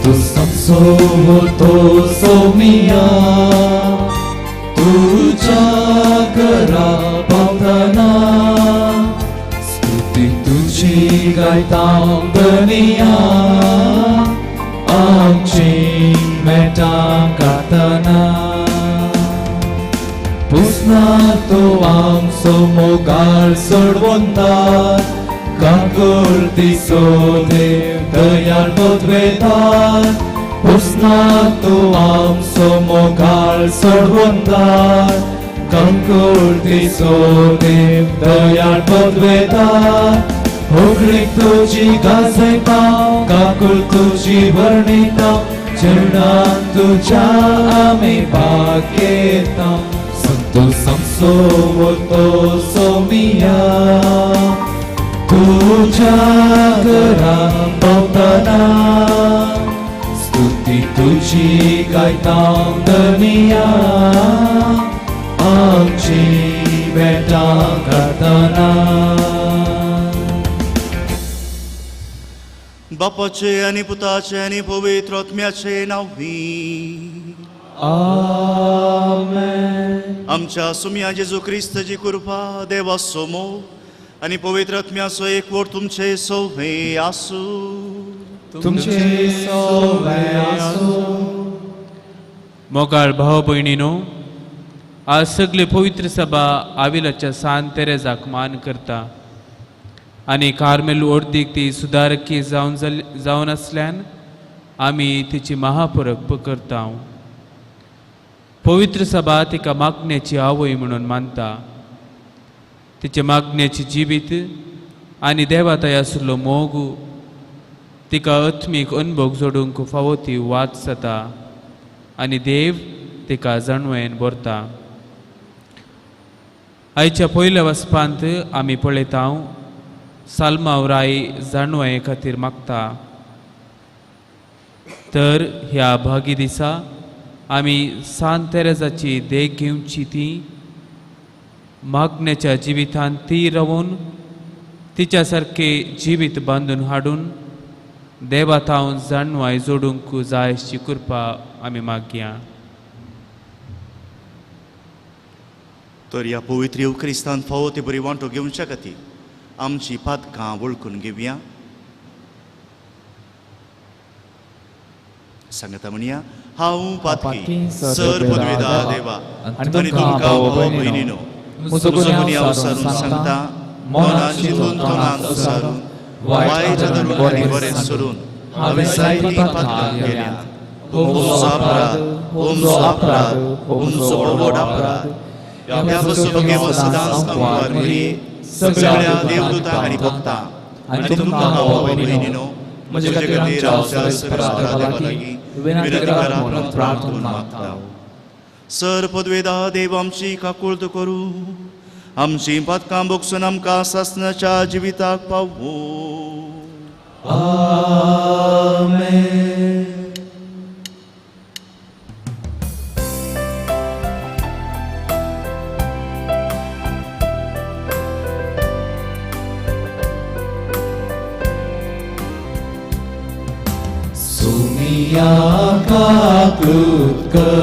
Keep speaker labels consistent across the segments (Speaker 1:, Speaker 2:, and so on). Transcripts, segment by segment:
Speaker 1: संतो संसो तो सोमिया तुझ्या घरा पावतना स्तुती तुझी गायता धनिया आमची मेटां काडटना पुसना तूं आमचो मोगाळ सोडवंतार काकुळतीचो देव दयाळ पदवेदार पुसना तूं आमचो मोगाळ सोडवंतार काकुळतीचो देव दयाळ पदवेदार होगळीक तुजी गाजयता काकूळ तुजी वर्णिता चरणान तुज्या आमी भाग घेता संतो संसो तो सोमिया तुझ्या घरा पावतना स्तुती तुझी गायता धनिया आमची बेटां काडटना.
Speaker 2: बापाचे आनी पुताचे आनी पवित्र आत्म्याचे नांवी.
Speaker 1: आमेन.
Speaker 2: आमच्या सुमया जेजू क्रिस्ताची कृपा, देवाचो मोग आनी पवित्र आत्म्याचो एकवट तुमचे सवे आसूं.
Speaker 1: तुमचे सवे आसूं.
Speaker 3: मोगाळ भाव भयणीनो, आज सगळे पवित्र सभा आविलाच्या सान तेरेजाक मान करता आनी कार्मेल ओर्दीक ती सुदारकी जावन आसल्यान आमी तिची महापरख करता. पवित्र सभा तिका मागण्याची आवय म्हणून मानता. तिचे मागण्याची जिवीत आनी देवाताय आशिल्लो मोग तिका आत्मीक अनभोग जोडूंक फावो ती वात जाता आनी देव तिका जाणवयेन भरता. आयच्या पयल्या वसपांत आमी पळयता साल्माव राय जाणवये खातीर मागता. तर ह्या भागी दिसा आमी सान तेरेजाची देख घेवची, ती मागण्याच्या जिवितांत ती रावून तिच्या सारके जिवीत बांदून हाडून देवा थावन जाणवाय जोडूंक जाय अशी कृपा आमी मागया.
Speaker 2: तर ह्या पवित्र येवक्रिस्तान फावो ती बरी वांटो घेवच्या खातीर आमची पातकां वळखून घेवया. सांगता म्हणया, हांव पातकी सर पदवेदा देवा आनी तुमकां भाव भयणीनो म्हजो गुन्यांव सारून सांगता, मनान चिंतून तोंडान उसारून वायट धरून आनी बरें सोडून हांवें जायतीं पातकां केल्यांत. हो म्हजो अपराध, हो म्हजो अपराध, हो म्हजो व्हड अपराध. ह्या पासून भगेवो सदांच अंगवार मरिये, सगळ्या देवदूतांक आनी भक्तांक आनी तुमकां भाव भयणीनो म्हजे खातीर आमच्या सर्वेस्परा देवा लागीं विनंती करात म्हणून प्रार्थना मागता. सर पदवेदा देव आमची काकुळत करूं, आमची पातकां भोगसून आमकां सासणाच्या जिविताक पावूं.
Speaker 1: आमेन. सोमिया काकुळत कर,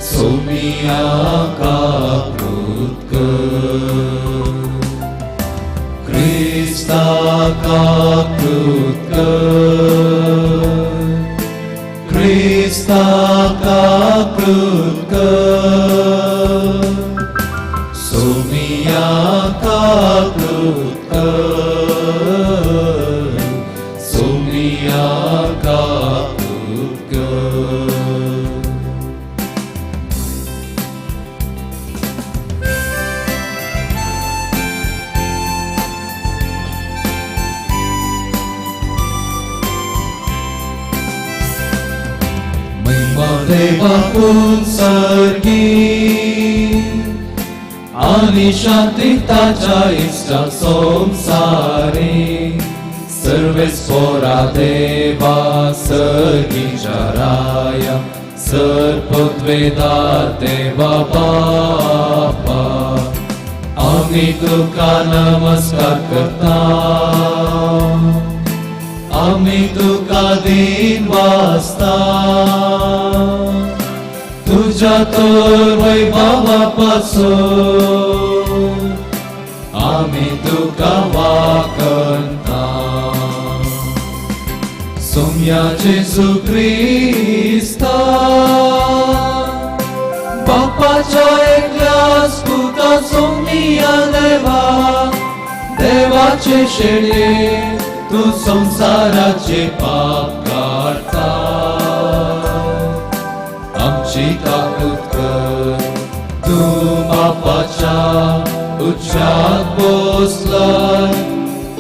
Speaker 1: सोमिया काकुळत कर, क्रिस्ता काकुळत कर, क्रिस्ता काकुळत कर, सोमिया काकुळत कर, सोमिया काकुळत कर. महिमा देवाकून सर्गी आनी शांती ताच्या इश्टा संवसारी सर्वेस्पोरा देवा सर्गीच्या राया सर्पद्वेदा देवा बापा आमी तुका नमस्कार करता, आमी तुका दिन वासता तुज्या तर वैभवा पासून आमी तुका वाकणता सोम्या जेजू क्रिस्ता बापाच्या एकल्याच पुता सोम्या देवा देवाचे शेळये तूं संवसाराचे पाप काडटा आमची ताकद कर तूं बापाच्या उच्चात बसलाय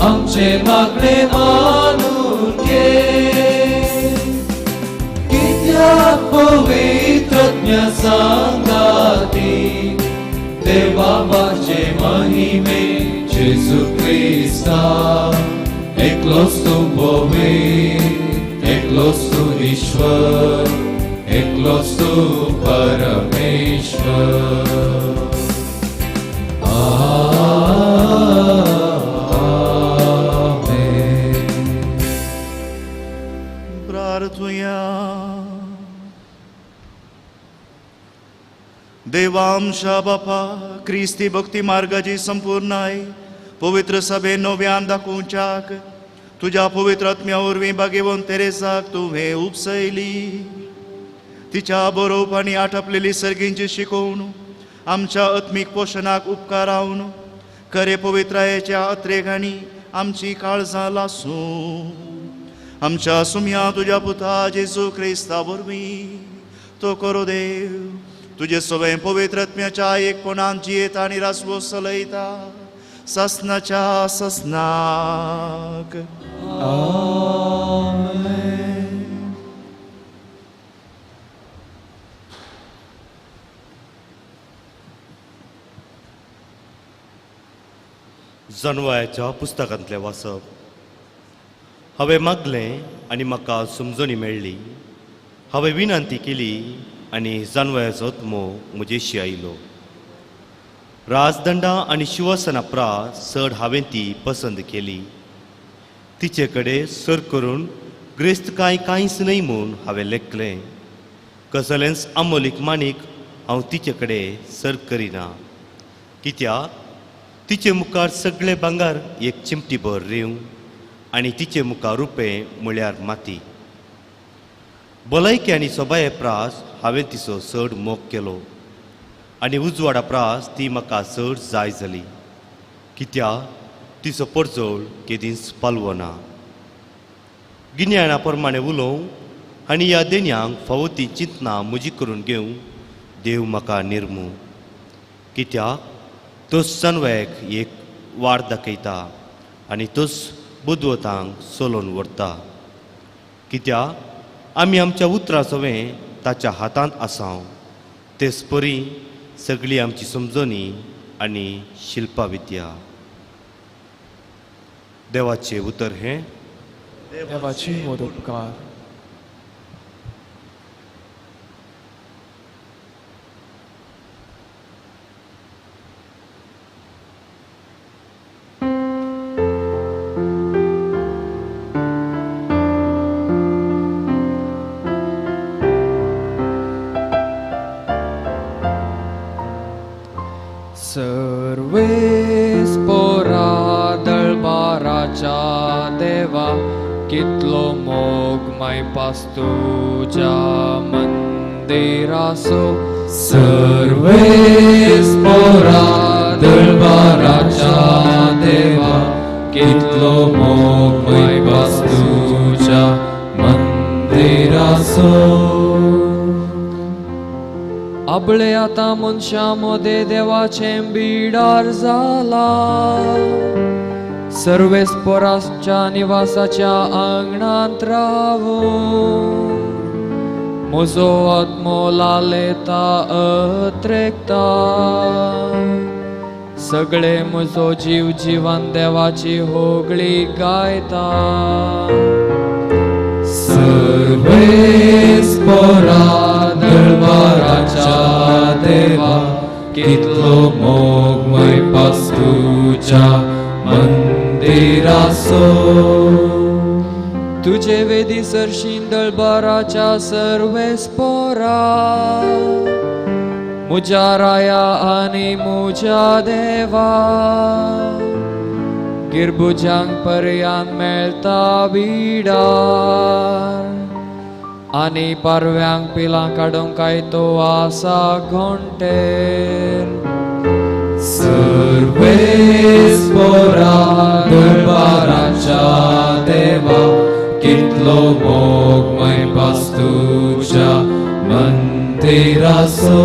Speaker 1: आमचे मागणे मानून घे कित्याक पवित्रज्ञ सांगाती देवा बाचे महिमे जेजू क्रिस्ता एकलोच तूं पवित्र एकलोच तूं ईश्वर एकलोच तूं परमेश्वर. आमेन.
Speaker 2: प्रार्थुया. देवामशा बापा क्रिस्ती भक्ती मार्गाची संपूर्ण आहे पवित्र सभे नव्यान दाखोवच्याक तुज्या पवित्र आत्म्या वरवीं भागेवन तेरेसाक तुवें उपसयली तिच्या बरोवपांनी आटपलेली सर्गींची शिकोवन आमच्या आत्मीक पोशणाक उपकारावन खरे पवित्रायेच्या अत्रेगांनी आमची काळजां लासूं आमच्या सुम्या तुज्या पुता जेजू क्रिस्ता वरवीं तो करो देव तुजे सगळें पवित्र आत्म्याच्या एकपणान जियेता आनी रासवो चलयता ससनाच्या ससनाक.
Speaker 1: आमेन.
Speaker 4: जनवयाच्या पुस्तकांतलें वाचप. हांवें मागलें आनी म्हाका समजणी मेळ्ळी. हांवें विनंती केली आनी जानवयाचो आत्मो म्हजेशी आयलो. राजदंडा आनी शिवसना प्रास चड हांवें ती पसंद केली. तिचे कडेन सर करून ग्रेस्त कांय कांयच न्हय म्हूण हांवें लेखलें. कसलेंच आमोलीक माणीक हांव तिचे कडेन सर करिना कित्याक तिचे मुखार सगळे भांगर एक चिमटीभर रेंव आनी तिचे मुखार रुपें म्हळ्यार माती. भलायकी आनी सोबाये प्रास हांवें तिचो चड मोग केलो आनी उजवाडा प्रास ती म्हाका चड जाय जाली कित्याक तिचो परजळ केदींच पालवना. गिन्याना प्रमाणें उलोवं आनी ह्या देण्यांक फावो ती चिंतनां म्हजी करून घेवं देव म्हाका निर्मू कित्याक तोच सनवेक एक वाट दाखयता आनी तोच बुदवतांक चलोवन व्हरता कित्याक आमी आमच्या उतरां सवें ताच्या हातांत आसाव तेच परी सगळी आमची समजणी आनी शिल्पविद्या. देवाचें उतर हें
Speaker 5: देवाचे व्हड उपकार.
Speaker 6: सर्वेस पोरा दळबाराच्या देवा कितलो मोग मायपास तुज्या मंदिरासो.
Speaker 1: सर्वेस पोरा दळबाराच्या देवा कितलो मोग मायपास तुज्या मंदिरासो.
Speaker 6: आबळे आतां मनशां मदें देवाचें बिडार जाला सर्वेस पोराच्या निवासाच्या आंगणांत रावूं म्हजो आत्मो लालेता अत्रेकता सगळे म्हजो जीव जिवन देवाची होगळी गायता.
Speaker 1: सर्वेस पोरा दळबाराच्या देवा कितलो मोग मायपास तुज्या मंदिरासो.
Speaker 6: तुजे वेदी सरशीं दळबाराच्या सर्वेस्पोरा मुज्या राया आनी मुज्या देवा गिरबुजांक पर्यान मेळता बिडार आनी पारव्यांक पिलां काडूंक काय तो आसा घोंटेर.
Speaker 1: सर्वेस्पोरा दरबाराच्या देवा कितलो मोग मैपास तुज्या मंदिरासो.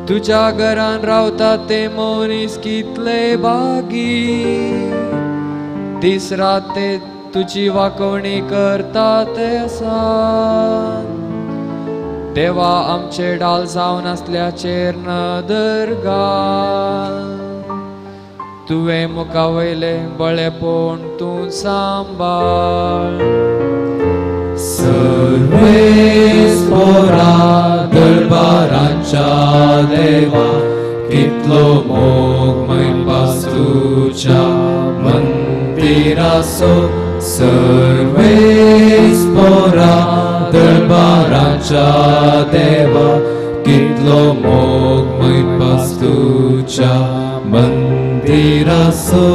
Speaker 6: तुज्या घरान रावता ते मनीस कितले बागी दीस रात ते तुजी वाकोवणी करता ते आसा. देवा आमचे डाल जावन आसल्याचेर नदर घाल तुवें मुखा वयलें बळेपण तूं सांबाळ.
Speaker 1: सर्वेस्पोरा दरबाराच्या देवा कितलो मोग मैपास तुज्या मंदिरासो. सर्वेस्पोरा दरबाराच्या देवा कितलो मोग मैपास तुज्या मंदिरासो.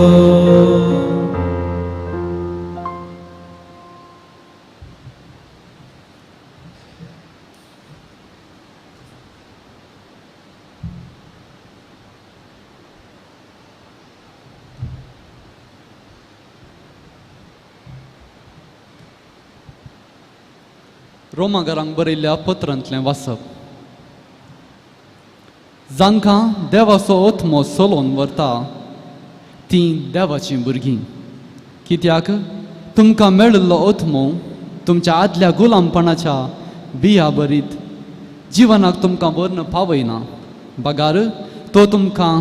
Speaker 7: रोमागरांक बरयल्ल्या पत्रांतलें वाचप. जांकां देवाचो आत्मो चलोवन व्हरता तीं देवाचीं भुरगीं. कित्याक तुमकां मेळिल्लो आत्मो तुमच्या आदल्या गुलामपणाच्या बिया बरीत जिवनाक तुमकां व्हरून पावयना, बगार तो तुमकां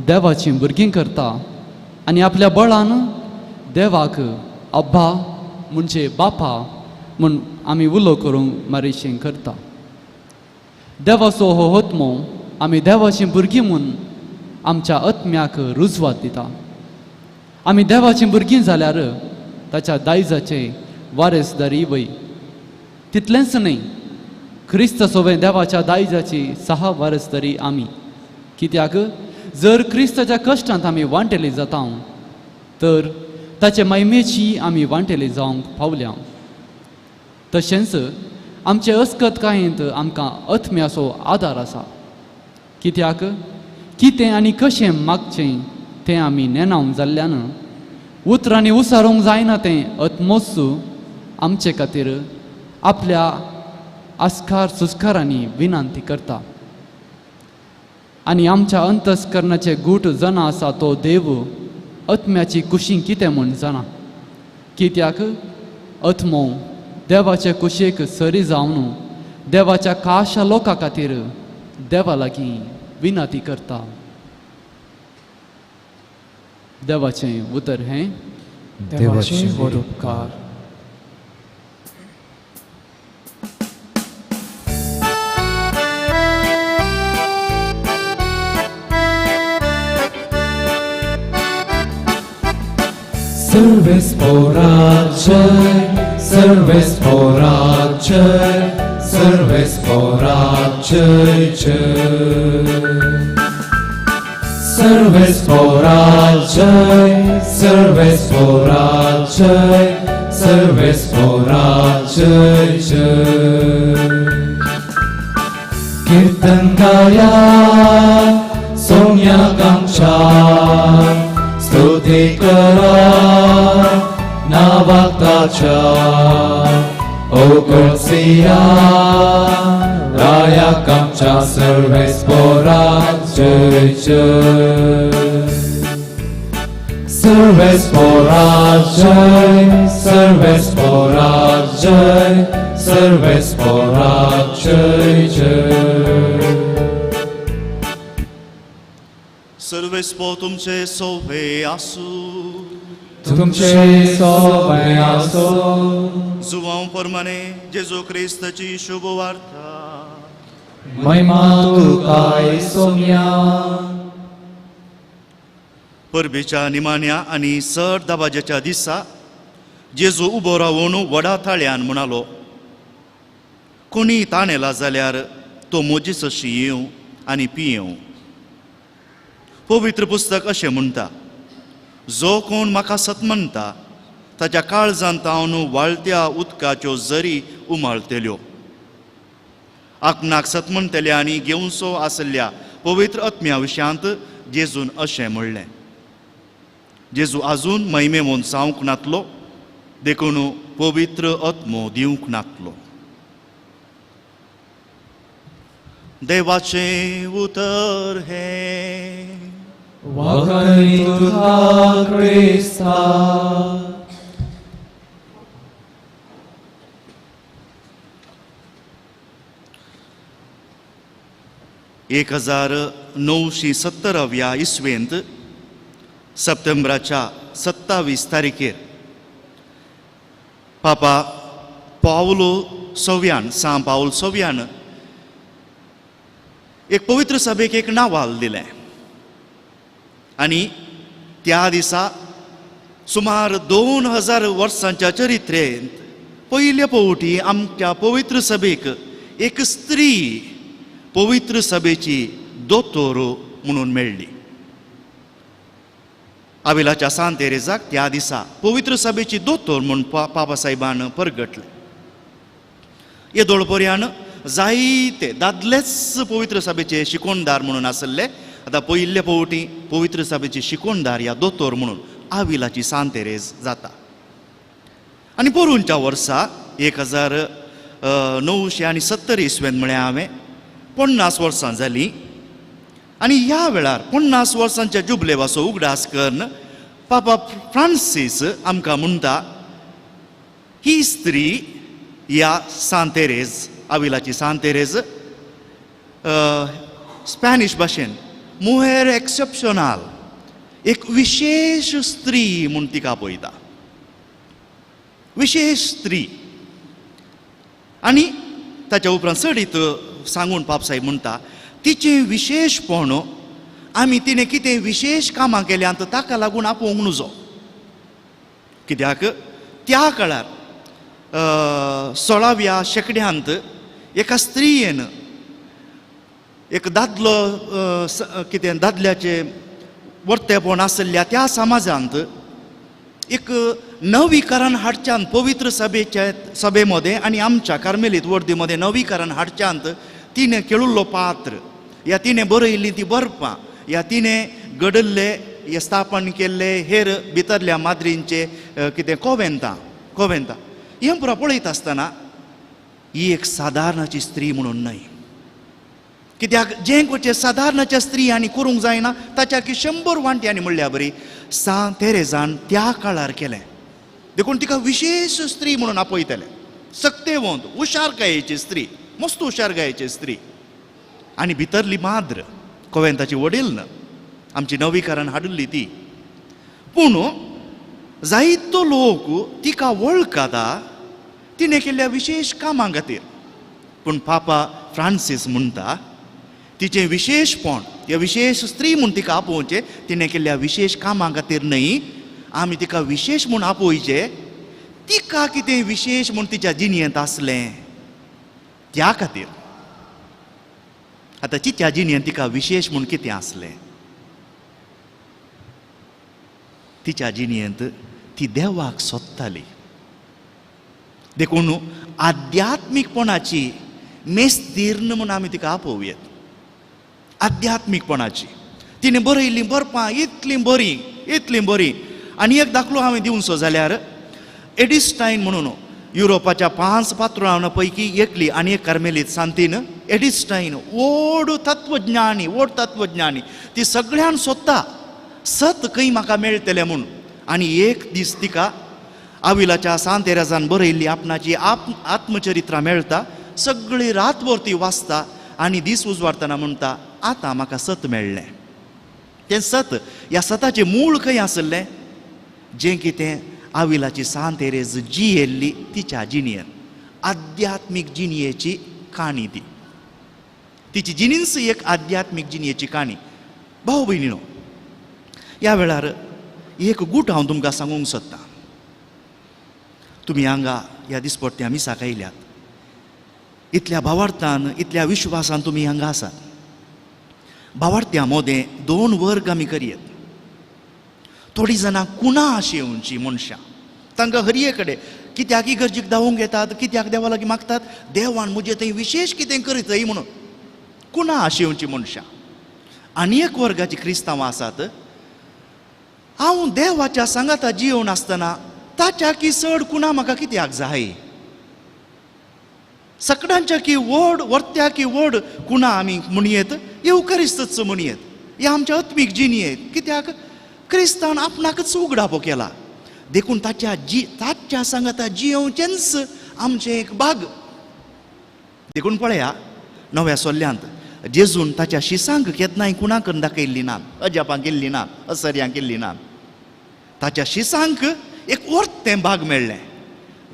Speaker 7: देवाचीं भुरगीं करता आनी आपल्या बळान देवाक अब्बा म्हणजे बापा म्हूण आमी उलो करूंक मारिशें करता. देवाचो हो आत्मो आमी देवाचीं भुरगीं म्हूण आमच्या आत्म्याक रुजवात दिता. आमी देवाचीं भुरगीं जाल्यार ताच्या दायजाचे वारेसदारी वय. तितलेंच न्हय, क्रिस्त सोवें देवाच्या दायजाची सहा वारेसदारी आमी. कित्याक जर क्रिस्ताच्या कश्टांत आमी वांटेली जाता तर ताचे महिमेची आमी वांटेली जावंक पावल्या. तशेंच आमचे अस्कतकायेंत आमकां आत्म्याचो आदार आसा. कित्याक कितें आनी कशें मागचें तें आमी नेणावन जाल्ल्यान उतरांनी उसारूंक जायना तें आत्मोच आमचे खातीर आपल्या आस्कार सुस्कारांनी विनंती करता. आनी आमच्या अंतस्करणाचे गूट जाणा आसा तो देव आत्म्याची कुशी कितें म्हूण जाणा. कित्याक आत्मो देवाचे कुशेक सरी जावन देवाच्या खाशा लोकां खातीर देवा लागीं विनंती करता. देवाचें उतर हें.
Speaker 5: देवाचे व्हड उपकार.
Speaker 1: सर्वेस्पोरा जय, सर्वेस्पोरा जय, सर्वेस्पोरा जय जय. सर्वेस्पोरा जय, सर्वेस्पोरा जय, सर्वेस्पोरा जय जय. कीर्तन गाया सोन्या कांक्षा स्तुती करा नावाताच्या ओगळसिया राया कामच्या सर्वेस्पोरा जय जय. सर्वेस्पोरा जय, सर्वेस्पोरा जय, सर्वेस्पोरा जय जय.
Speaker 2: सर्वेस्पो तुमचे सोवे आसू.
Speaker 1: तुमचे सोवे आसो.
Speaker 2: जुवांव प्रमाणे जेजू क्रिस्ताची शुभ वार्ता.
Speaker 1: महिमा तुका सोम्या.
Speaker 2: परबेच्या निमाण्या आनी चड दबाज्याच्या दिसा जेजू उबो रावून व्हडा ताळ्यान म्हणालो, कोणी ताणेला जाल्यार तो म्हजे सशी येवं आनी पियेवं. पवित्र पुस्तक अशें म्हणटा, जो कोण म्हाका सत म्हणटा ताच्या काळजांत हांव वाळत्या उदकाच्यो जरी उमाळतेल्यो. आपणाक सत म्हणटल्या आनी घेवचो आसल्या पवित्र आत्म्या विशयांत जेजून अशें म्हणलें. जेजू आजून महिमेवून जावंक नातलो, देखून पवित्र आत्मो दिवंक नातलो. देवाचें उतर हें.
Speaker 1: वाखाणी तुका क्रिस्ता.
Speaker 2: एक 1970व्या इसवेंत सप्टेंबराच्या 27 तारखेर पापा पावलो सव्यान, सांव पावल सव्यान एक पवित्र सभेक एक नावाल दिलें आनी त्या दिसा सुमार 2000 वर्सांच्या चरित्रेंत पयले फावटी आमच्या पवित्र सभेक एक स्त्री पवित्र सभेची दोतोर म्हणून मेळ्ळी. आविलाच्या सांत तेरेजाक त्या दिसा पवित्र सभेची दोतोर म्हूण पापा साहेबान परगटले. येदोळ पर्यान जायते दादलेच पवित्र सभेचे शिकोणदार म्हणून आसले. आतां पयले फावटी पवित्र सभेचे शिकोणदार या दोतोर म्हणून आविलाची सांत तेरेज जाता. आनी पोरूंच्या वर्सा 1970 इसवेंत म्हळ्यार हांवें 50 वर्सां जालीं आनी ह्या वेळार 50 वर्सांच्या जुबलेवाचो उगडास करून पापा फ्रांसीस आमकां म्हणटा, ही स्त्री या सांत तेरेज, आविलाची सांत तेरेज, स्पॅनिश भाशेन मुहेर एक्सेप्शनाल, एक विशेश स्त्री म्हूण तिका पळयता, विशेश स्त्री. आनी ताच्या उपरांत चडीत सांगून पाप साहेब म्हणटा, तिचें विशेशपण आमी तिणें कितें विशेश कामां केल्यांत ताका लागून आपोवंक नुजो. कित्याक त्या काळार 16व्या शेंकड्यांत एका स्त्रियेन एक दादलो कितें दादल्याचें वर्तेपण आशिल्ल्या त्या समाजांत एक नवीकरण हाडच्यांत पवित्र सभेच्या सभे मदें आनी आमच्या कार्मेलीत वर्दी मदें नवीकरण हाडच्यांत तिणें खेळिल्लो पात्र या तिणें बरयल्ली ती बरपां या तिणें घडयल्ले या स्थापन केल्ले हेर भितरल्या माद्रींचे कितें कोवेंतां कोवेंतां हें पुरो पळयता आसतना ही एक सादारणाची स्त्री म्हणून न्हय. कित्याक जें करचें सादारणाच्या स्त्रियांनी करूंक जायना ताच्या की 100 वांट्यांनी म्हणल्या बरी सांत तेरेजान त्या काळार केलें. देखून तिका विशेश स्त्री म्हणून आपयतले. सक्तेवंत, हुशारकायेची स्त्री, मस्त हुशारकायेची स्त्री आनी भितरली माद्र, कोवेंताची वडील न्हय, आमची नवीकरण हाडिल्ली ती. पूण जायतो लोक तिका वळखता तिणें केल्ल्या विशेश कामां खातीर. पूण पापा फ्रांसीस म्हणटा तिचें विशेशपण या विशेश स्त्री म्हूण तिका आपोवचें तिणें केल्ल्या विशेश कामां खातीर न्हय, आमी तिका विशेश म्हूण आपोवचें तिका कितें विशेश म्हूण तिच्या जिणेंत आसलें त्या खातीर. आतां तिच्या जिणेंत तिका विशेश म्हूण कितें आसलें? तिच्या जिणेंत ती देवाक सोदताली. देखून आध्यात्मीकपणाची मेस्तीर्ण म्हूण आमी तिका आपोवयेत. आध्यात्मीकपणाची तिणें बरयल्लीं बरपां इतलीं बरीं, इतलीं बरीं. आनी एक दाखलो हांवें दिवचो जाल्यार एडिस्टायन म्हणून युरोपाच्या 5 पात्रां पैकी एकली आनी एक कार्मेलीत सांतीन एडिस्टायन, व्हड तत्वज्ञानी, व्हड तत्वज्ञानी. ती सगळ्यान सोदता सत खंय म्हाका मेळटलें म्हूण. आनी एक दीस तिका आविलाच्या सांत तेरेजान बरयल्ली आपणाची आत्मचरित्रां मेळटा. सगळी रातभर ती वाचता आनी दीस उजवाडतना म्हणटा, आतां म्हाका सत मेळ्ळें. तें सत ह्या सताचें मूळ खंय आसलें? जें कितें आविलाची सांत तेरेज जियेल्ली तिच्या जिणयेन, आध्यात्मीक जिणयेची काणी ती. तिची जिणीच एक आध्यात्मीक जिणयेची काणी. भाव भयणीनो, ह्या वेळार एक गूट हांव तुमकां सांगूंक सोदतां. तुमी हांगा ह्या दिसपट्ट्या मिसाक आयल्यात, इतल्या भावार्थान इतल्या विश्वासान तुमी हांगा आसात. भावार्थ्या मोदें दोन वर्ग आमी करयेत. थोडीं जाणां कुणा आशेवची मनशां, तांकां हरये कडेन कित्याक इगर्जीक धांवूंक येतात, कित्याक देवा लागीं मागतात, देवान म्हजें थंय विशेश कितें करीत म्हणून कुणा आशेवची मनशां. आनी एक वर्गाची क्रिस्तांवां आसात, हांव देवाच्या सांगाता जियोवन आसतना ताच्या की चड कुणा म्हाका कित्याक जाय, सगळ्यांच्या की व्हड वर्त्या की व्हड कुणा आमी म्हणयेत, येवकरिस्तच म्हणयेत. ह्या आमच्या आत्मीक जिणयेत कित्याक क्रिस्तान आपणाकच उगडापो केला, देखून ताच्या ताच्या सांगाता जियोवचेंच आमचें एक भाग. देखून पळया नव्या सोल्ल्यांत जेजून ताच्या शिसांक केन्नाय कुणा करून दाखयल्ली ना, अजापां केल्ली ना, असर्यां केल्ली ना. ताच्या शिसांक एक वर्तें भाग मेळ्ळें.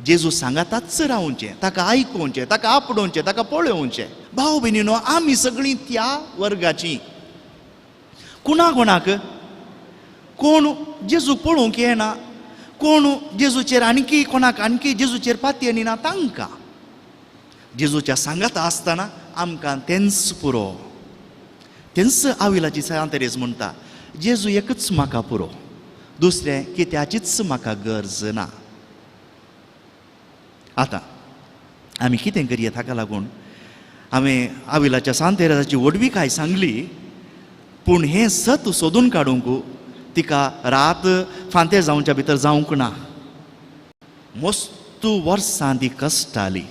Speaker 2: जेजू सांगाताच रावचें, ताका आयकोवचें, ताका आपडोवचें, ताका पळोवचें. भाव भयणीनो, आमी सगळीं त्या वर्गाचीं. कुणा कोणाक कोण जेजू पळोवंक येना, कोण जेजूचेर आणकी कोणाक आणकी जेजूचेर पातयेनी ना, तांकां जेजूच्या सांगाता आसतना आमकां तेंच पुरो. तेंच आविलाची सांत तेरेज म्हणटा, जेजू एकच म्हाका पुरो, दुसरें कित्याचीच म्हाका गरज ना. आतां आमी कितें करया ताका लागून हांवें आविलाच्या सांत तेरेजाची व्हडविकाय सांगली, पूण हें सत सोदून काडूंक तिका रात फांते जावच्या भितर जावंक ना. मस्तू वर्सां ती कश्टाली,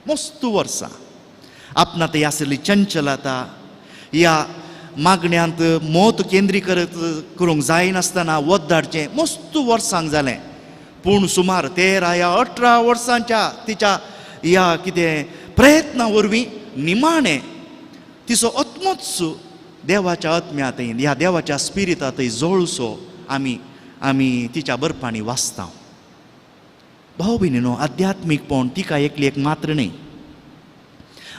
Speaker 2: मस्तू वर्सां आपणा थंय आशिल्ली चंचलता, ह्या मागण्यांत मत केंद्रीकृत करूंक जायनासतना वत धाडचें मस्तू वर्सांक जालें. पूण सुमार 13 या 18 वर्सांच्या तिच्या ह्या कितें प्रयत्ना वरवीं निमाणें तिचो आत्मोच देवाच्या आत्म्यांतय ह्या देवाच्या स्पिरितांतय जळसो आमी आमी तिच्या बरपांनी वाचता. भाव भयणीनो, आध्यात्मीकपण तिका एकली एक मात्र न्हय,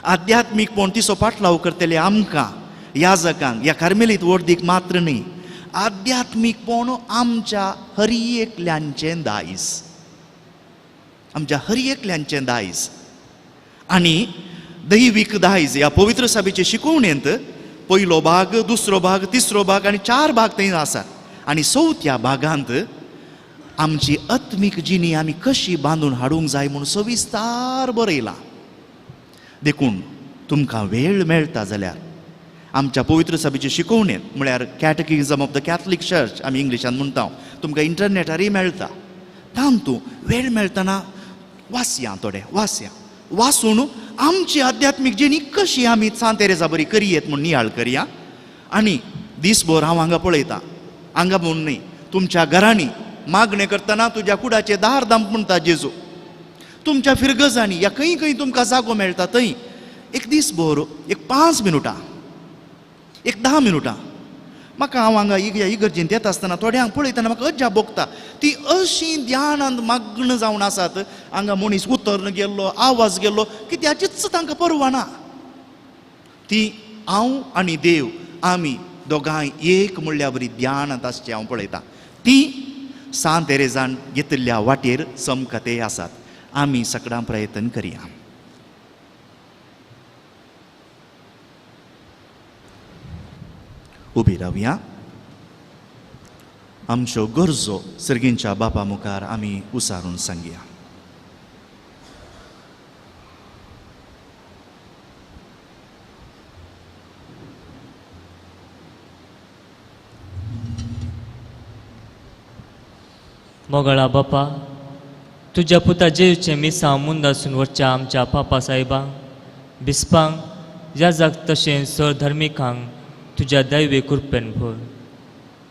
Speaker 2: आध्यात्मीकपण तिचो पाटलाव करतले आमकां याजकांक ह्या कार्मेलीत वर्दीक मात्र न्हय, आध्यात्मीकपण आमच्या हर एकल्यांचें दायज, आमच्या हर एकल्यांचें दायज. आनी दैवीक दायज ह्या पवित्र सभेचे शिकवणेंत पयलो भाग, दुसरो भाग, तिसरो भाग आनी 4 भाग थंय आसात. आनी चवथ्या भागांत आमची आत्मीक जिणी आमी कशी बांदून हाडूंक जाय म्हूण सविस्तार बरयलां. देखून तुमकां वेळ मेळटा जाल्यार आमच्या पवित्र सभेचे शिकवणेंत म्हळ्यार catechism of the Catholic church आमी इंग्लिशान म्हणटा, तुमकां इंटरनेटारय मेळटा, तातूंत वेळ मेळटना वाचया, थोडें वाचया. वाचून आमची आध्यात्मीक जिणी कशी आमी सांत तेरेजा बरी करयेत म्हूण नियाळ करया. आनी दीसभर हांव हांगा पळयतां, हांगा म्हूण न्हय, तुमच्या घरांनी मागणें करतना तुज्या कुडाचें दार दाम म्हणटा जेजू, तुमच्या फिरगजांनी या खंय खंय तुमकां जागो मेळटा थंय एक दीसभर एक 5 मिनुटां, एक 10 मिनुटां म्हाका हांव हांगा इगर्जेंत येता आसतना थोड्यांक पळयतना म्हाका अजाप भोगता, ती अशीं ध्यानांत मग्न जावन आसात. हांगा मनीस उतरन गेल्लो, आवाज गेल्लो, कित्याचीच तांकां पर्वा ना. ती हांव आनी देव आमी दोगांय एक म्हणल्या बरी ध्यानांत आसचें हांव पळयतां. ती सांत तेरेजान घेतिल्ल्या वाटेर चमकते आसात. आमी सगळ्यां प्रयत्न करया. उबी रावया. आमच्यो गरजो सर्गींच्या बापा मुखार आमी उसारून सांगया.
Speaker 1: मोगळा बापा, तुज्या पुता जेजूचें मिसांव मुंदासून वचच्या आमच्या पापा साहेबांक, बिस्पांक, याजाक तशें सर धर्मिकांक तुज्या दैवी कृपेन भर.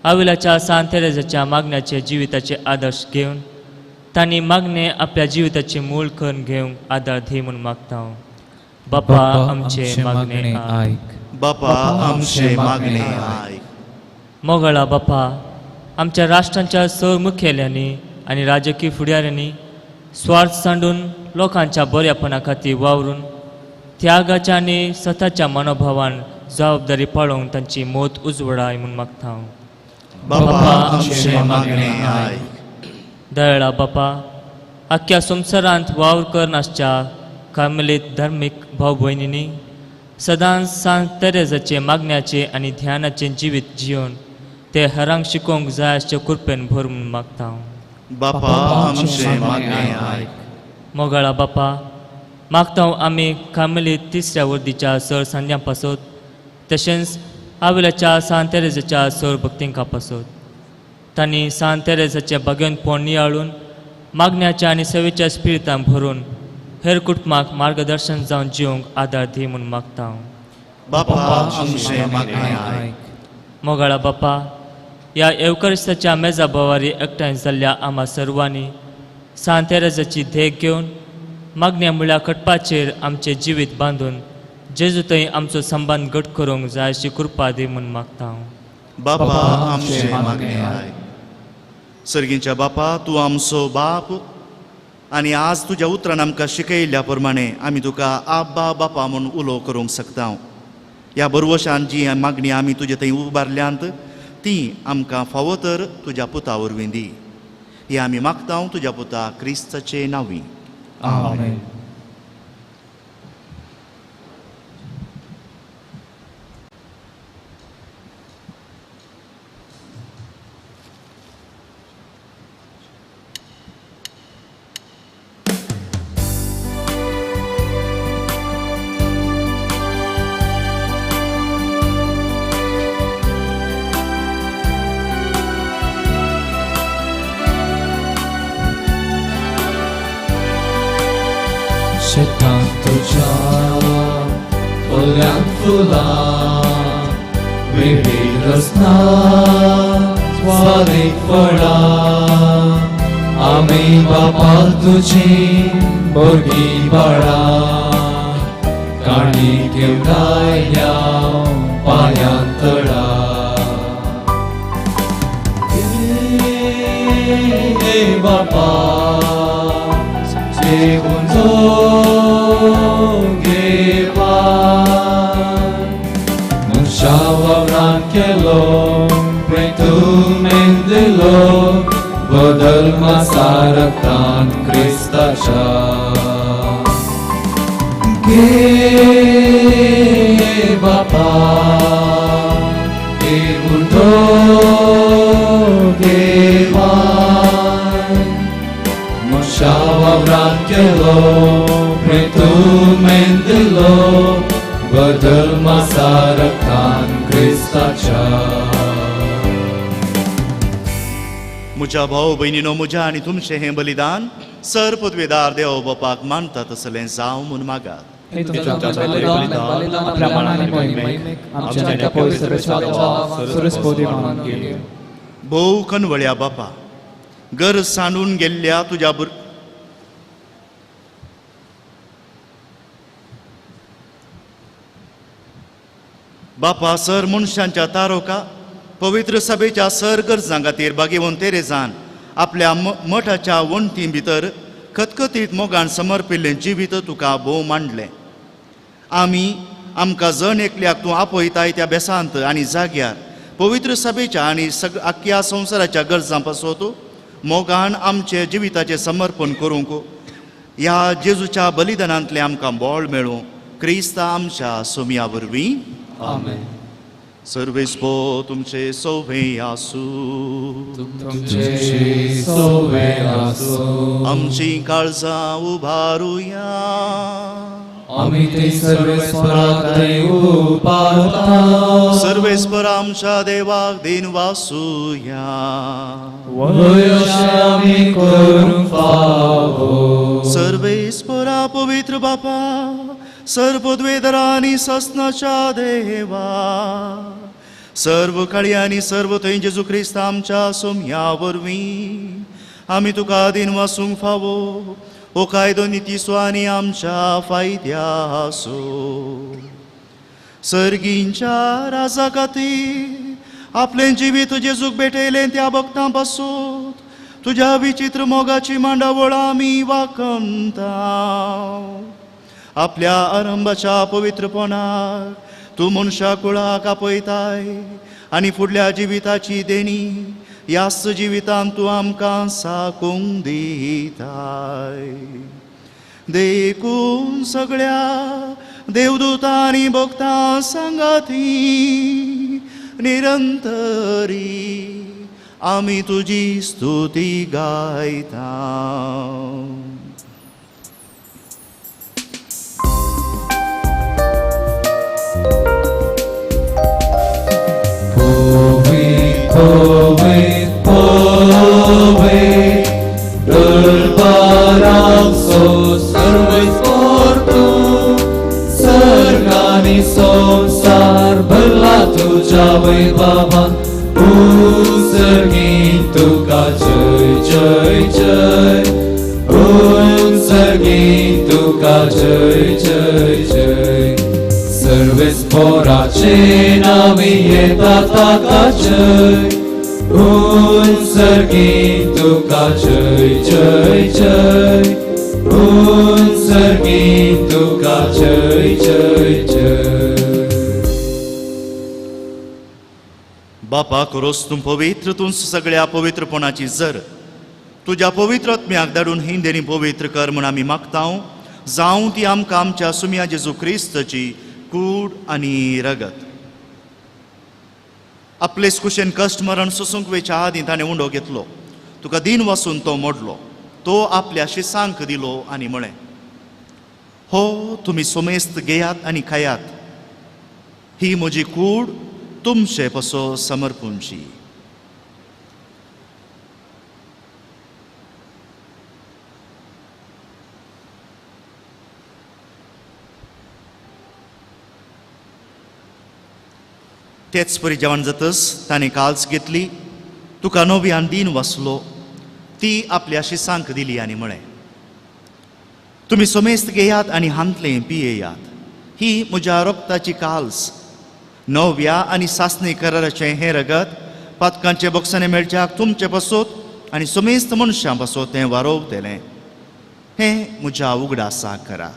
Speaker 1: आविलाच्या सांत तेरेजाच्या मागण्याचे जिविताचे आदर्श घेवन तांणी मागणें आपल्या जिविताचें मूळ करून घेवंक आदार दी म्हूण मागता. बापा आमचें मागणें आयक,
Speaker 2: बापा आमचें मागणें आयक.
Speaker 1: मोगळा बापा, आमच्या राष्ट्रांच्या सर मुखेल्यांनी आनी राजकीय फुडाऱ्यांनी स्वार्थ सांडून लोकांच्या बऱ्यापणा खातीर वावरून त्यागाच्या आनी सताच्या मनोभावान जबाबदारी पाळोवंक तांची मत उजवडाय म्हूण मागता.
Speaker 2: बापा आमचें मागणें आयक.
Speaker 1: दयाळा बापा, आख्ख्या संवसारांत वावर करनासच्या कार्मेलीत धार्मीक भाव भयणींनी सदांच सांत तेरेजाचें मागण्याचें आनी ध्यानाचें जिवीत जियोवन ते हेरांक शिकोवंक जाय आसचे कृपेन भर म्हूण मागता.
Speaker 2: बापा आमचें मागणें आयक.
Speaker 1: मोगाळा बापा, मागता आमी कार्मेलीत तिसऱ्या वर्दीच्या सर सांध्यां पासत तशेंच आविलाच्या सांत तेरेजाच्या सर भक्तींका पासत तांणी सांत तेरेजाचें भाग्यवंतपण नियाळून मागण्याच्या आनी सेवेच्या स्पिरितान भरून हेर कुटुंबाक मार्गदर्शन जावन जिवंक आदार दी म्हूण मागता.
Speaker 2: बापा आमचें मागणें आयक.
Speaker 1: मोगाळा बापा, ह्या येवकरिस्ताच्या मेजा भोवारी एकठांय जाल्ल्या आमा सर्वांनी सांत तेरेजाची देख घेवन मागण्या म्हळ्यार खटपाचेर आमचें जिवीत बांदून जेजू थंय आमचो संबंद घट करूंक जाय अशी कृपा दी म्हूण मागता.
Speaker 2: बापा आमचें मागणें आयक. सर्गींच्या बापा, तूं आमचो बाप आनी आज तुज्या उतरान आमकां शिकयल्ल्या प्रमाणे आमी तुका आब्बा बापा म्हूण उलो करूंक शकता. ह्या बरवशान जी मागणी आमी तुजे थंय उबारल्यांत ती आमकां फावो तर तुज्या पुता वरवीं दी. ही आमी मागता तुज्या पुता क्रिस्ताचे नांवी.
Speaker 5: आमेन. शेतांत तुज्या फुल्यांत फुलां विविध रसना स्वादीक फळां आमी बापा तुजी भुरगीं बाळां काणी घेवन आयल्या पांयां तळा. हे बापा जेवून घेवा मनशा वावरान केलो प्रेतूमेन दिलो बदल मासा रक्तान क्रिस्ताच्या. घे बापा घेऊन घेवा मनशा वावरान केलो प्रेतूमेन दिलो बदल मासा रक्तान क्रिस्ताच्या.
Speaker 2: म्हज्या भाव भयणीनो, म्हज्या आनी तुमचें हें बलिदान सर पदवेदार देव बापाक मानता तसलें जावं म्हूण मागात. भोव कनवळ्या बापा, गरज सांडून गेल्ल्या तुज्या बापा सर मनशांच्या तारोका पवित्र सभेच्या सर गरजां खातीर बागेवन तेरेजान आपल्या मठाच्या वण्टी भितर खतखतीत मोगान समर्पिल्लें जिवीत तुका भोव मांडलें. आमी आमकां जण एकल्याक तूं आपयताय त्या बेसांत आनी जाग्यार पवित्र सभेच्या आनी आख्ख्या संवसाराच्या गरजां पासत मोगान आमचे जिविताचें समर्पण करूंक ह्या जेजूच्या बलिदानांतलें आमकां बळ मेळूं. क्रिस्ता आमच्या सोम्या वरवीं.
Speaker 5: आमेन.
Speaker 2: सर्वेस्पो तुमचे सोवे आसूं.
Speaker 5: तुमचे सोवे आसूं.
Speaker 2: आमची काळजां उबारुया.
Speaker 5: आमी ते सर्वेस्पराक उबारता.
Speaker 2: सर्वेस्पर आमच्या देवाक दिन वासूया.
Speaker 5: वय अशें आमी करूंक फावो.
Speaker 2: सर्वेस्परा पवित्र बापा, सर्व आनी ससनाच्या देवा, सर्व काळी आनी सर्व थंय जेजू क्रिस्त आमच्या सोम्या वरवीं आमी तुका दिन वासूंक फावो. हो कायदो नितीचो आनी आमच्या फायद्याचो. सर्गींच्या राजा खातीर आपलें जिवीत जेजूक भेटयलें त्या भक्तां पासून तुज्या विचित्र मोगाची मांडावळ आमी वाकमता. आपल्या आरंभाच्या पवित्रपणाक तूं मनशा कुळाक आपयताय आनी फुडल्या जिविताची देणी ह्याच जिवितांत तूं आमकां साकूंक दिताय. देखून सगळ्या देवदूतांनी भक्तां सांगाती निरंतरी आमी तुजी स्तुती गायता.
Speaker 5: Poet, poet, दरबारांचो सर्वेस्पर तूं, सर्गानी संवसार भरला तुज्या वैभवान, उत्सर्गीन तुका जय जय जय, उत्सर्गीन तुका जय जय जय. सर्वेस्पराचे नांवी येता ताका जय, उत्सर्गीन तुका जय जय जय, उत्सर्गीन तुका जय जय जय.
Speaker 2: बापा करोस तूं पवित्र, तूं सगळ्या पवित्रपणाची जर तुज्या पवित्र आत्म्याक धाडून हिंदेनी पवित्र कर म्हूण आमी मागता. जावं ती आमकां आमच्या सुम्या जेजू क्रिस्ताची कूड आनी रगत. आपलेच कुशेन कश्ट मरण सोसूंक वेच्या आदीं ताणें उंडो घेतलो, तुका दीन वासून तो मोडलो, तो आपल्या शिसांक दिलो आनी म्हळें, हो तुमी सोमेस्त घेयात आनी खायात, ही म्हजी कूड तुमचे पसो समर्पूंची. तेच परी जेवण जातच ताणें काल्स घेतली, तुका नव्यान दीन वाचलो, ती आपल्या शिसांक दिली आनी म्हळें, तुमी सोमेस्त घेयात आनी हांतलें पियेयात, ही म्हज्या रक्ताची काल्स, नव्या आनी सासणी कराराचें हें रगत पातकांचे बोक्सांनी मेळच्याक तुमचे पासत आनी सोमेस्त मनशां पासत तें वारोवतलें, हें म्हज्या उगडासाक करा.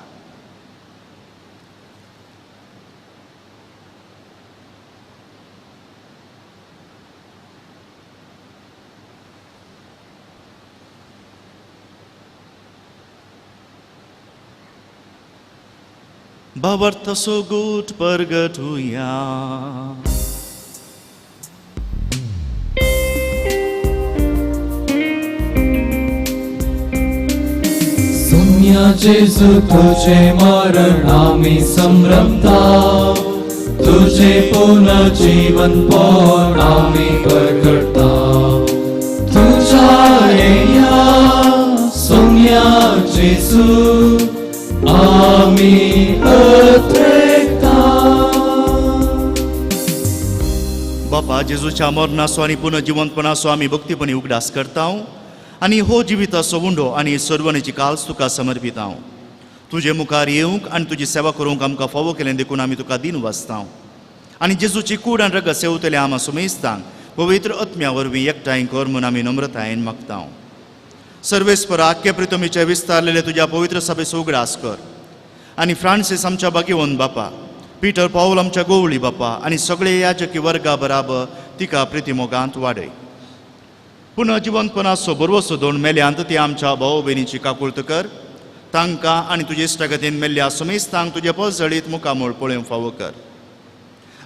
Speaker 2: भावार्थ सोगूट परगटुया.
Speaker 5: सुम्या जेजू तुझे मरण आमी संभ्रमता, तुझे पुनर्जीवन पण आमी परगटता. तुझ्या येया सुम्या जेजू आमी अत्रेकता.
Speaker 2: बापा जेजूच्या मरणाचो आनी पुनर्जिवंतपणाचो आमी भक्तीपणी उगडास करता आनी हो जिविताचो उंडो आनी सर्वणेची काल्स तुका समर्पिता. तुजे मुखार येवंक आनी तुजी सेवा करूंक आमकां फावो केलें देखून आमी तुका दीन वाचता आनी जेजूची कूड आनी रगत सेवतले आमा सुमेस्तांक पवित्र आत्म्या वरवीं एकठांय कर म्हूण आमी नम्रतायेन मागता. सर्वेस्पर आख्खे प्रितमीचे विस्तारलेले तुज्या पवित्र सभेचो उगडास कर आनी फ्रांसीस आमच्या बागेवन बापा, पीटर पावल आमच्या गोवळी बापा आनी सगळे याजकी वर्गा बराबर तिका प्रितिमोगांत वाडय. पुनः जिवंतपणाचो बरवसो दोन मेल्यांत ती आमच्या भाव भयणीची काकुळत कर, तांकां आनी तुजे इश्टागतीन मेल्ल्या सुमेस्तांक तुजे पळजळीत मुखामोळ पळोवंक फावो कर.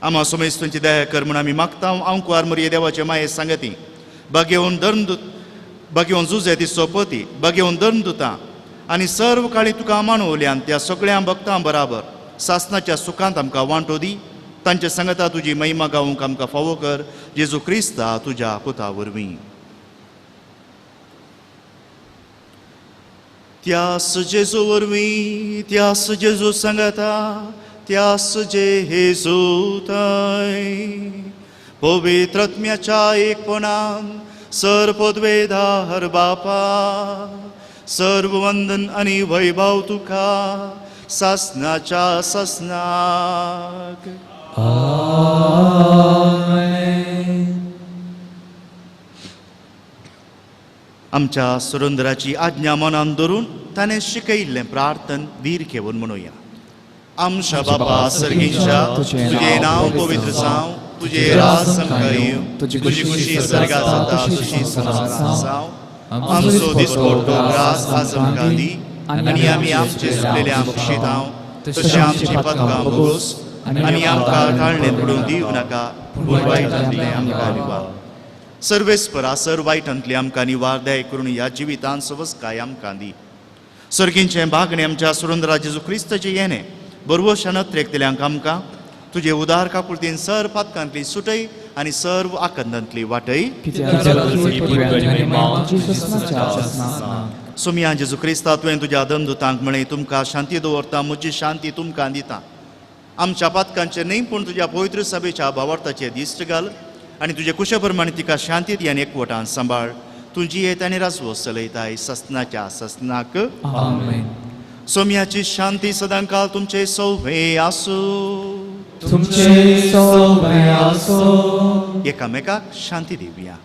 Speaker 2: आमा सुमेस्तुंची दया कर म्हूण आमी मागता. आंकुवार मोरये देवाचे माये सांगती बागेवन धर्म बागेवन जुजे ती सोपती बागेवन धर्मदुतां आनी सर्व काळी तुका मानवल्यान त्या सगळ्या भक्तां बराबर सासनाच्या सुखांत आमकां वांटो दी. तांचे सांगता तुजी महिमा गावूंक आमकां फावो कर, जेजू क्रिस्ता तुज्या पुता वरवीं. त्यास जेजू वरवीं, त्यास जेजू सांगता, त्यास जेजू थंय पवित्र आत्म्याच्या एकपणान सर पदवेदार बापा, सर्व वंदन आनी वैभव तुका सासनाच्या सासनाक.
Speaker 5: आमेन.
Speaker 2: आमच्या सुरंदराची आज्ञा मनान धरून ताणें शिकयिल्लें प्रार्थन धीर घेवन म्हणुया. आमच्या बापा सर्गीच्या, तुजें नांव पवित्र जावं, तुजें राज आमकां येवं, तुजी खुशी स्वर्गात जाता तशी संवसारांत जावं. आमचो दिसपडटो ग्रास आज आमकां दी आनी आमी आमचे सुकलेले आमक्षितांव तशें आमची पदकां भोगोस आनी आमकां काळणेंत पडूंक दिवं नाका, पूण वायटांतलें आमकां निवार. सर्वेस्परा सर वायटांतलें आमकां निवार, दया करून ह्या जिवितांत सवसकाय आमकां दी. सर्गींचें भागणें आमच्या सुरंदरा जेजू क्रिस्ताचें येणें बरवशान अत्रेकतल्यांक आमकां तुजे उदार काकुळतीन सर पातकांतली सुटय आनी सर्व आकंदांतली वाटय. सोमिया जेजू क्रिस्ता, तुवें तुज्या दमदुतांक म्हळें, तुमकां शांती दवरता, म्हजी शांती तुमकां दिता. आमच्या पातकांचेर न्हय पूण तुज्या पवित्र सभेच्या भावार्थाचेर दिश्ट घाल आनी तुजे कुशे प्रमाणे तिका शांती दी आनी एकवटान सांबाळ. तुजी येत आनी राजवस चलयताय ससनाच्या ससनाक.
Speaker 6: आमेन.
Speaker 2: सोम्याची शांती सदांकाळ तुमचे सौवे आसूं.
Speaker 5: तुमचे सौवे आसूं.
Speaker 2: एकामेकाक शांती दिवया.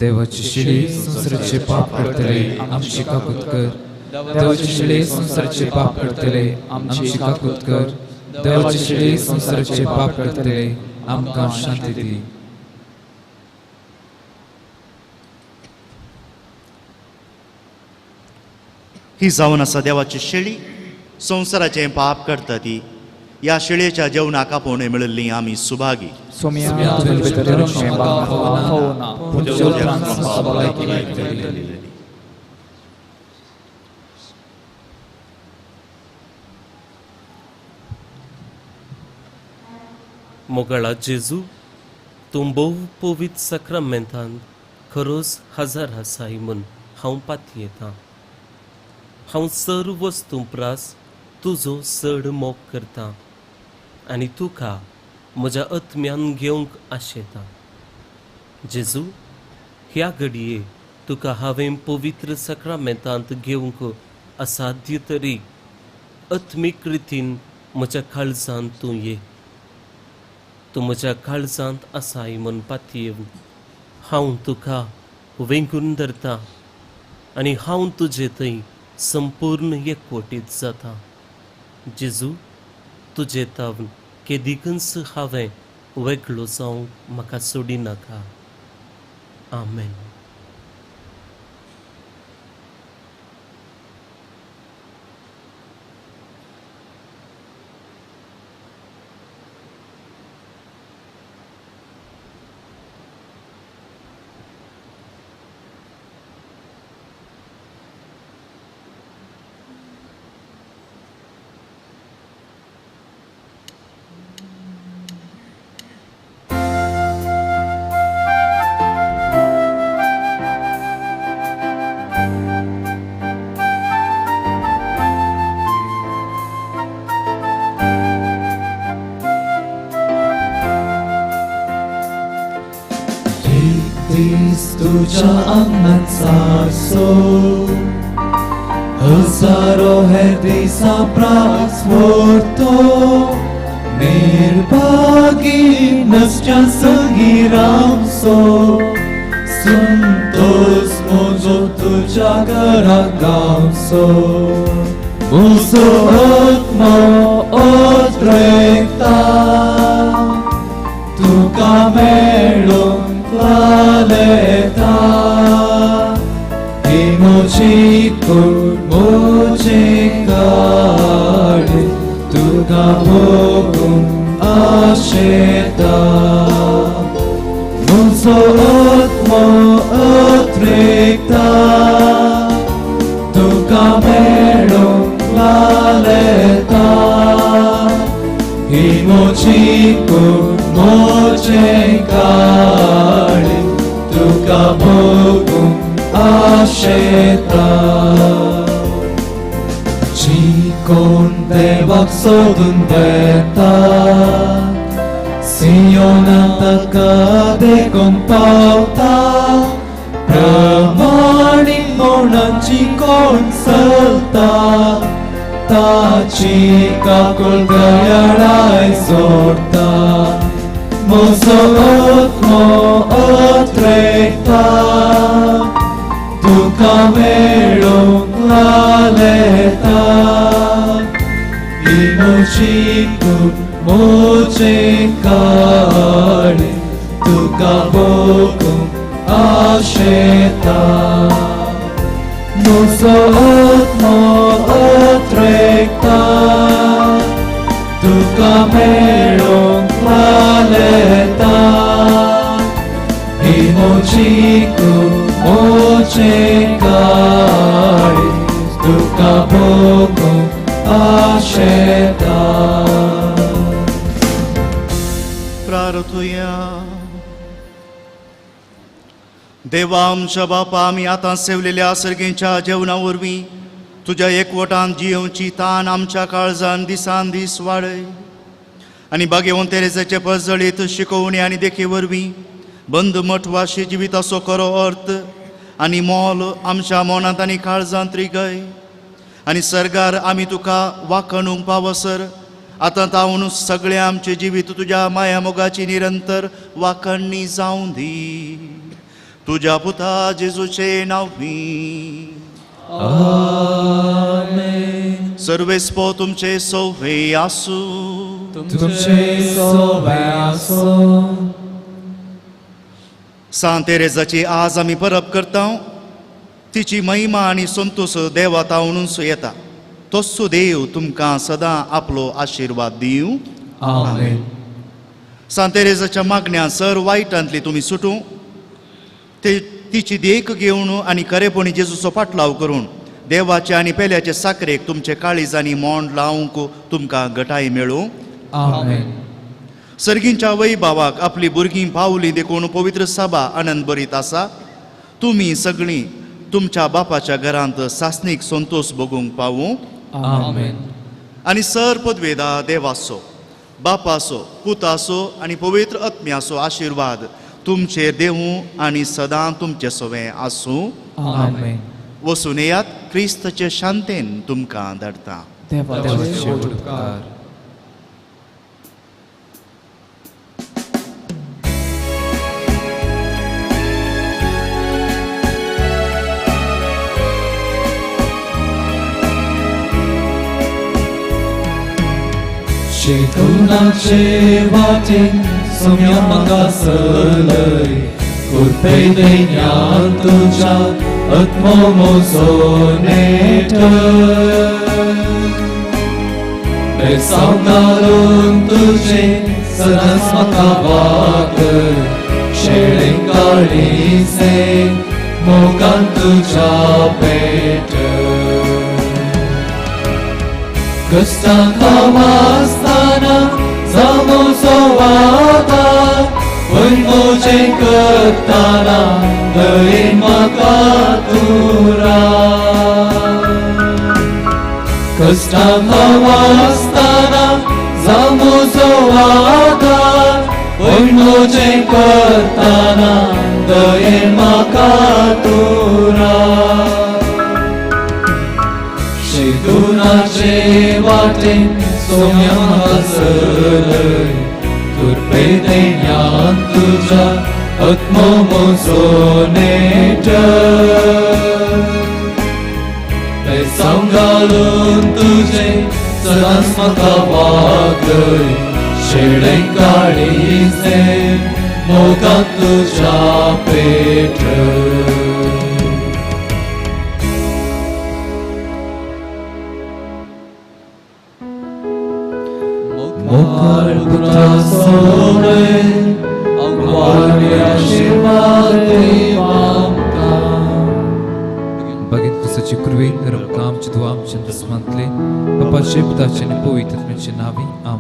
Speaker 8: देवाची शिडी संवसाराचे पाप करतले आमची काकूत कर. देवाची शिडी संवसाराचे पाप करतले आमची काकूत कर. देवाची शिडी संवसाराचे पाप करतले आमकां शांती दी.
Speaker 2: ही जावन आसा देवाची शेळी, संवसाराचें पाप करता ती. ह्या शेळयेच्या जेवणाक आपोवणें मेळिल्ली आमी सुभागी.
Speaker 9: मोगाळा जेजू, तूं भोव पवित्र साक्रामेंतांत खरोच हजार आसाय म्हूण हांव पातयेतां. हांव सर्व वस्तूं प्रास तुजो चड मोग करतां आनी तुका म्हज्या आत्म्यान घेवंक आशेतां. जेजू, ह्या घडये तुका हांवें पवित्र साक्रामेंतांत घेवंक असाध्य तरी आत्मीक रितीन म्हज्या काळजांत तूं ये. तूं म्हज्या काळजांत आसाय म्हूण पातयेवन हांव तुका वेंगून धरतां आनी हांव तुजे थंय संपूर्ण एकवटीत जाता. जेजू, तुजे तावन केदीकच हांवें वेगळो जावंक म्हाका सोडिनाका. आमेन.
Speaker 5: तुझ्या आंगणात सारसो हजारो हे दिसा प्रास व्हरतो निर्भागी नसच्या संगी रावचो संतोष म्हजो तुज्या घरा गावचो म्हजो आत्मो उद्रेकता तुका मेळूंक लालेता ही म्हजी कूड म्हजी काळी तुका भोगूंक आशेता म्हजो आत्मो उद्रेकता तुका मेळूंक लालेता ही म्हजी कूड म्हजी काळी तुका भोगूंक आशेता. जी कोण देवाक सोदून वेता सियोनांत ताका देखूंक पावता प्रमाणीकपणाची कोण चलता ताची काकूळ दयाळाय जोडता म्हजो आत्मो उद्रेकता तुका मेळूंक लालेता ही मोची मोचे काळी तुका भोगूंक आशेता म्हजो आत्मो अत्रेकता तुका मेळोंक वालेता ही मोची मोचे काळी तुका भोगूंक आशेता.
Speaker 2: प्रार्थुया. देवा आमच्या बापा, आमी आतां सेवलेल्या सर्गेच्या जेवणा वरवीं तुज्या एकवटान जियेवची तान आमच्या काळजान दिसान दीस वाडय आनी बागेवन तेरेजाचे परजळीत शिकोवणी आनी देखी वरवीं बंद मठवाशी जिविताचो खरो अर्थ आनी मोल आमच्या मनांत आनी काळजांत रिगय आनी सर्गार आमी तुका वाखणूंक पावसर आतां तावन सगळें आमचें जिवीत तुज्या माया मोगाची निरंतर वाखणणी जावं दी. तुज्या पुता जेजूचे नांवी
Speaker 5: आमेन.
Speaker 2: सर्वेस्पो तुमचे सोवे आसूं.
Speaker 5: तुमचे सोवे आसूं.
Speaker 2: सांत तेरेजाची आज आमी परब करता. तिची महिमा आनी संतोष देवा तावनूच येता. तोच देव तुमकां सदां आपलो आशिर्वाद दिवं.
Speaker 5: आमेन.
Speaker 2: सांत तेरेजाच्या मागण्या सर वायटांतली तुमी सुटूं, तिची देख घेवन आनी खरेपणी जेजूचो पाटलाव करून देवाचे आनी पेल्याचे साकरेक तुमचे काळीज आनी मोंड लावंक तुमकां गटाय मेळूं.
Speaker 5: आमेन.
Speaker 2: सर्गींच्या वैभावाक आपली भुरगीं पावली देखून पवित्र सभा आनंद भरीत आसा. तुमी सगळीं तुमच्या बापाच्या घरांत सासणीक संतोष भोगूंक पावूं.
Speaker 5: आमेन.
Speaker 2: आनी सर पदवेदा देवाचो, बापाचो, पुताचो आनी पवित्र आत्म्याचो आशिर्वाद तुमचेर देवूं आनी सदां तुमचे सवें आसूं.
Speaker 5: आमेन.
Speaker 2: वसून येयात, क्रिस्ताचे शांतेन तुमकां धाडटा.
Speaker 5: देवाचे उपकार. शिकवणाचे वाटेन सोम्या म्हाका चलय, कृपे दैन्यान तुज्या आत्मो म्हजो नेटय. बेसांव घालून तुजें सदांच म्हाका वागय, शेळें काळीजें मोगान तुज्या पेटय. कश्टां खावासतना जावं म्हजो आदार, पूण म्हजें करतना दयेन म्हाका तूं राव. कश्टां खावासतना जावं म्हजो आदार, पूण म्हजें करतना दयेन म्हाका तूं राव. शिगुणाचे वाटेन सोम्या म्हाका चलय, कृपे दैन्यान तुज्या आत्मो म्हजो नेटय. बेसांव घालून तुजें सदांच म्हाका वागय, शेळें काळीजें मोगान तुज्या पेटय. मुखार पुता सोवे आशिर्वाद देव आमकां.
Speaker 8: बागेत क्रिस्ताची कृपेन रमकां आमचे दुआ आमचे दुस्मांतले बापाचे पुताचे आनी पवित्र आत्म्याचे नांवी. आमेन.